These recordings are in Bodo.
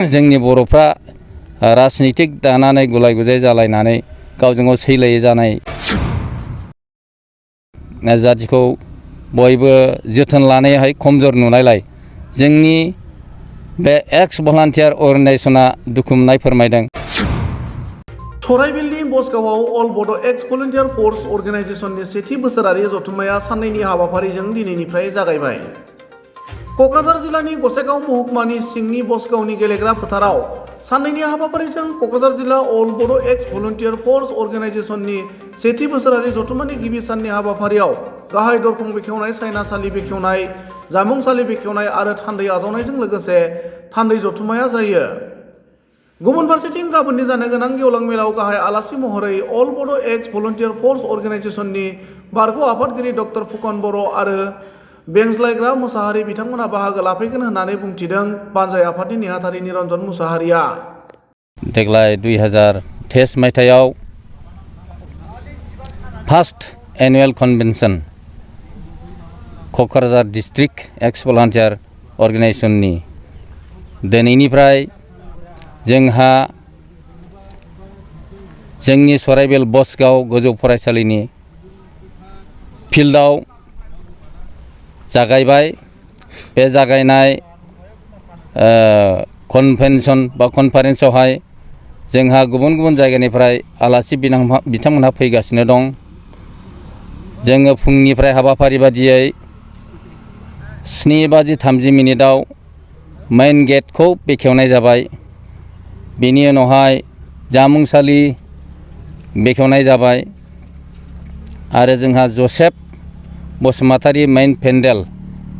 जोंनि बर'फ्रा राजनितिक दानानै गुलाय गुजाय जालायनानै गावजों गाव सैलायै जानाय जातिखौ बयबो जोथोन लानायावहाय खमजोर नुनायलाय जोंनि बे एक्स भलान्टियार अर्गेनाइजेसना दुखु मोननाय फोरमायदों। सराइबिलनि बसगावआव अल बड' एक्स भलन्टियार फर्स अर्गेनाइजेशननि सेथि बोसोरारि जथुम्माया साननैनि हाबाफारिजों दिनैनिफ्राय जागायबाय। क'क्राझार जिल्लानि गसाइगाव महकुमानि सिंनि बसगावनि गेलेग्रा फोथाराव साननैनि हाबाफारिजों क'क्राझार जिल्ला अल बड' एक्स भलन्टियार फर्स अर्गेनाइजेशननि सेथि बोसोरारि जथुम्मानि गिबि साननि हाबाफारियाव गाहाय दरखं बेखेवनाय, सायनासालि बेखेवनाय, जामुंसालि बेखेवनाय आरो थान्दै आजावनायजों लोगोसे थान्दै जथुम्माया जायो। गुबुन फारसेथिं गाबोननि जानो गोनां गेवलां मेलाव गाहाय आलासि महरै अल बड' एक्स भलन्टियार फर्स अर्गेनाइजेशननि बारग' आफादगिरि डक्टर फुकन बर' आरो बेंज्लायग्रा मोसाहारि बिथांमोना बाहागो लाफैगोन होननानै बुंथिदों बानजाय आफादनि नेहाथारि निरन्जन मुसाहारिया। देग्लाय 2023 मायथाइयाव first annual convention Kokrajhar district ex volunteer अर्गेनाइजेशननि दिनैनिफ्राय जोंहा जोंनि सराइबिल बसगाव गोजौ फरायसालिनि फिल्डआव जागायबाय। बे जागायनाय कन्भेन्सन बा कनफारेन्सआवहाय जोंहा गुबुन गुबुन जायगानिफ्राय आलासि बिथांमोनहा फैगासिनो दं। जोङो फुंनिफ्राय हाबाफारि बादियै 7:30 मेइन गेटखौ बेखेवनाय जाबाय। बेनि उनावहाय जामुंसालि बेखेवनाय जाबाय आरो जोंहा जसेफ बसुमतारी मेइन पेन्डेल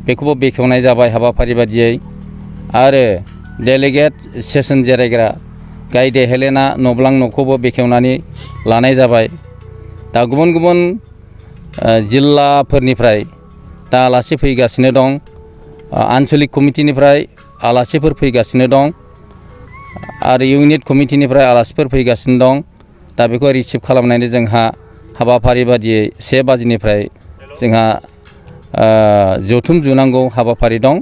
बेखौबो बेखेवनाय जाबाय हाबाफारि बादियै आरो डेलिगेट सेसन जिरायग्रा गायदे हेलेना नब्लां न'खौबो बेखेवनानै लानाय जाबाय। दा गुबुन गुबुन जिल्लाफोरनिफ्राय दा आलासि फैगासिनो दं। आन्सलिक कमिटिनिफ्राय आलासिफोर फैगासिनो दं आरो इउनिट कमिटिनिफ्राय आलासिफोर फैगासिनो दं। दा बेखौ रिसिभ खालामनानै जोंहा हाबाफारि बादियै 1 बाजिनिफ्राय जोंहा जथुम जुनांगौ हाबाफारि दं।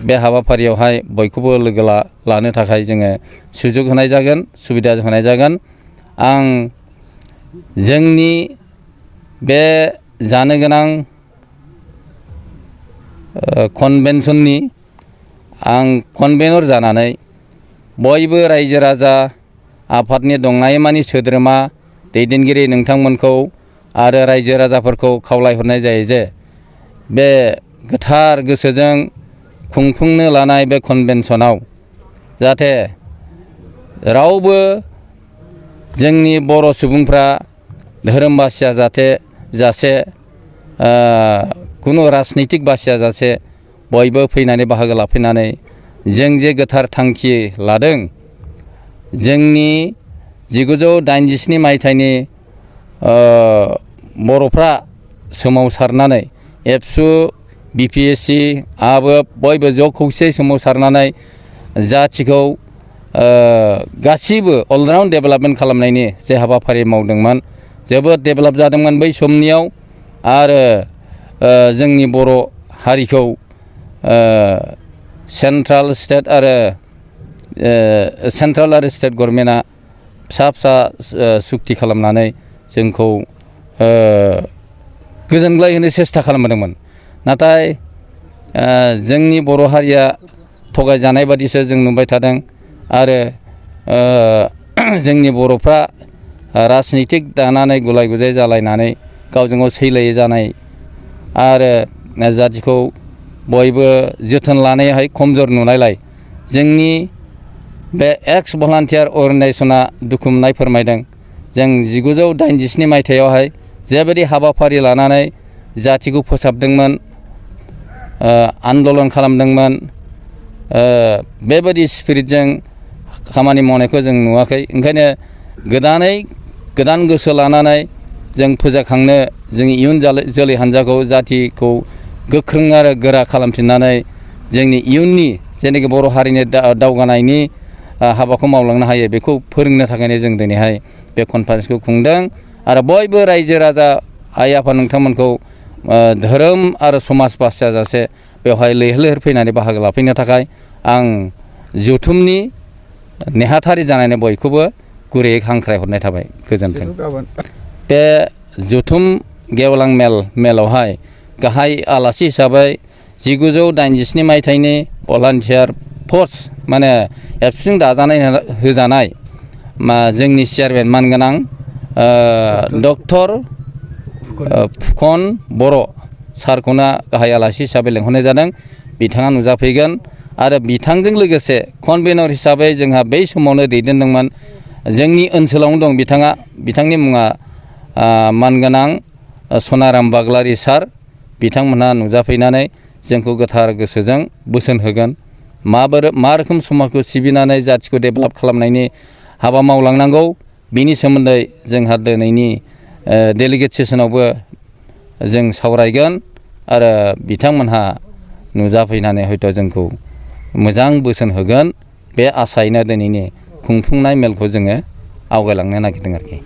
बे हाबाफारियावहाय बयखौबो लोगो लानो थाखाय जोङो सुजुग होनाय जागोन, सुबिदा होनाय जागोन। आं जोंनि बे जानो गोनां कन्भेन्सननि आं कन्भेनर जानानै बयबो रायजो राजा आफादनि दंनायमानि सोद्रोमा दैदेनगिरि नोंथांमोनखौ आरो रायजो राजाफोरखौ खावलायहरनाय जायो जे बे गोथार गोसोजों खुंफुंनो लानाय बे कन्भेन्सनाव जाहाथे रावबो जोंनि बर' सुबुंफ्रा धोरोम बासिया जासे खुनु राजनितिक बासिया जासे बयबो फैनानै बाहागो लाफैनानै जों जे गोथार थांखि लादों जोंनि 1987 मायथाइनि बर'फ्रा सोमावसारनानै एबसु बिपिएससि आबोब बयबो ज' खौसे सोमावसारनानै जाथिखौ गासिबो अलराउन्ड डेभेलपमेन्ट खालामनायनि जे हाबाफारि मावदोंमोन जोबोद डेभेलप जादोंमोन बै समनियाव आरो जोंनि बर' हारिखौ सेन्ट्रेल आरो स्टेट गभर्नमेन्टआ फिसा सुक्ति खालामनानै जोंखौ गोजोनग्लाय होनो सेस्था खालामदोंमोन। नाथाय जोंनि बर' हारिया थगायजानाय बादिसो जों नुबाय थादों आरो जोंनि बर'फ्रा राजनितिक दानानै गुलाय गुजाय जालायनानै गावजों गाव सैलायै जानाय आरो जातिखौ बयबो जोथोन लानायावहाय खमजोर नुनायलाय जोंनि बे एक्स भलान्टियार अर्गेनाइजेशना दुखु मोननाय फोरमायदों। जों 1987 मायथाइयावहाय जेबायदि हाबाफारि लानानै जातिखौ फोसाबदोंमोन, आन्दलन खालामदोंमोन, बेबायदि स्पिरिटजों खामानि मावनायखौ जों नुवाखै। ओंखायनो गोदान गोसो लानानै जों फोजाखांनो जोंनि इयुन जोलै हान्जाखौ जातिखौ गोख्रों आरो गोरा खालामफिननानै जोंनि इयुननि जेनाखि बर' हारिनि दावगानायनि हाबाखौ मावलांनो हायो बेखौ फोरोंनो थाखायनो जों दिनैहाय बे कनफारेन्सखौ खुंदों आरो बयबो रायजो राजा आइ आफा नोंथांमोनखौ धोरोम आरो समाज बासिया जासे बेवहाय लैहोर लैहोर फैनानै बाहागो लाफैनो थाखाय आं जथुमनि नेहाथारि जानानै बयखौबो गुरैयै हांख्रायहरनाय थाबाय गोजोन्थों। बे जथुम गेवलां मेलावहाय गाहाय आलासि हिसाबै 1987 मायथाइनि भलान्टियार फर्स माने एबसुजों दाजानाय होजानाय जोंनि चेयारमेन मानगोनां डक्टर फुकन बर' सारखौनो गाहाय आलासि हिसाबै लेंहरनाय जादों। बिथाङा नुजाफैगोन आरो बिथांजों लोगोसे कनभेनर हिसाबै जोंहा बै समावनो दैदेनदोंमोन जोंनि ओनसोलावनो दं बिथांनि मुङा मानगोनां सनाराम बाग्लारि सार। बिथांमोनहा नुजाफैनानै जोंखौ गोथार गोसोजों बोसोन होगोन मा रोखोम समाजखौ सिबिनानै जाथिखौ डेभेलप खालामनायनि हाबा मावलांनांगौ बिनि सोमोन्दै जोंहा दिनैनि डेलिगेट सेसनावबो जों सावरायगोन आरो बिथांमोनहा नुजाफैनानै हयथ' जोंखौ मोजां बोसोन होगोन बे आसायैनो दिनैनि खुंफुंनाय मेलखौ जोङो आवगायलांनो नागिरदों आरोखि।